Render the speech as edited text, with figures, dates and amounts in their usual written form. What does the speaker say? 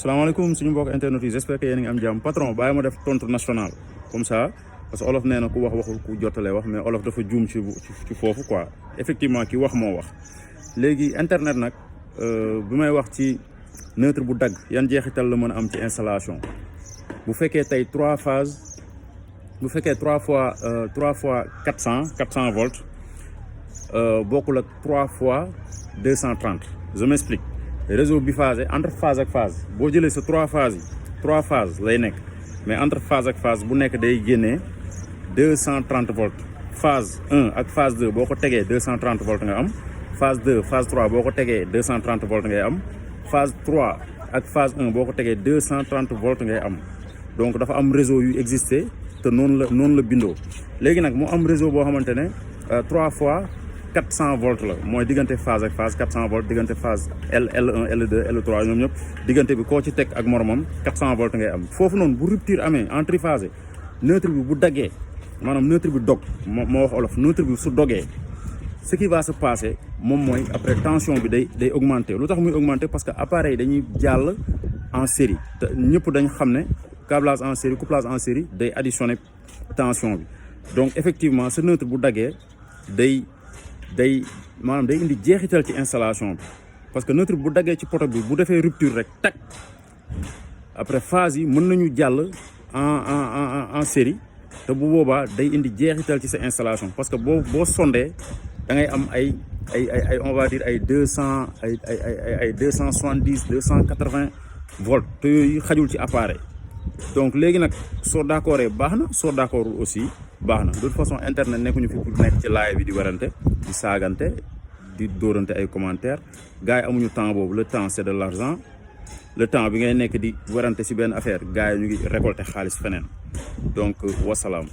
salaamaaleykum suñu mbokk internet yi j'espère que yéen a ngi am jàmm patron bàyyi ma def tontu national comme ça parce que olof nee na ku wax waxul ku jottalee wax mais olof dafa juum ci foofu quoi effectivement ki wax moo wax. léegi internet nag bi may wax ci neutre bu dagg yan jeexital la mën a am ci installation bu fekkee tey 3 phases bu fekkee 3 fois 400 volts bokkul ak 3 fois 230 je m'explique. réseau biphasé entre phase ak phase boo jëlee sa 3 phases lay nekk mais entre phase ak phase bu nekk day génnee 230 volts phase 1 ak phase 2 boo ko tegee 230 volts nga am phase 2 phase 3 boo ko tegee 230 volts ngay am phase 3 ak phase 1 boo ko tegee 230 volts ngay am donc dafa am réseau yu existé te noonu la bindoo léegi nag mu am réseau boo xamante ne 3 fois 400 volts la mooy diggante phase ak phase 400 volts diggante phase L1 L2 L3 ñoom ñëpp diggante bi koo ci teg ak moromam 400 volts ngay am foofu noonu bu rupture amee en triphasé neutre bi bu daggee maanaam neutre bi dog moo wax olof neutre bi su dogee ce qui va se passer moom mooy après tension bi day augmenter lu tax muy augmenter parce que appareil dañuy jàll en série te ñëpp dañ xam ne câblage en série couplage en série day additionner tension bi donc effectivement ce neutre bu daggee day indi jeexital ci installation bi parce que neutre bu daggee ci poto bi bu defee rupture rek tak après phase yi mën nañu jàll en série te bu boobaa day indi jeexital ci sa installation parce que boo sondee da ngay am ay on va dire ay 270 280 volts te yooyu xajul ci appareil donc léegi nag soo d'accordee baax na soo d'accordul aussi baax na de toute façon internet nekkuñu fi pour nekk ci live bi di werante di saagante di dóorante ay commentaires gars yi amuñu temps boobu le temps c'est de l'argent le temps bi ngay nekk di werante ci benn affaire gars yi ñu ngi récolter xaalis feneen donc wasalaam.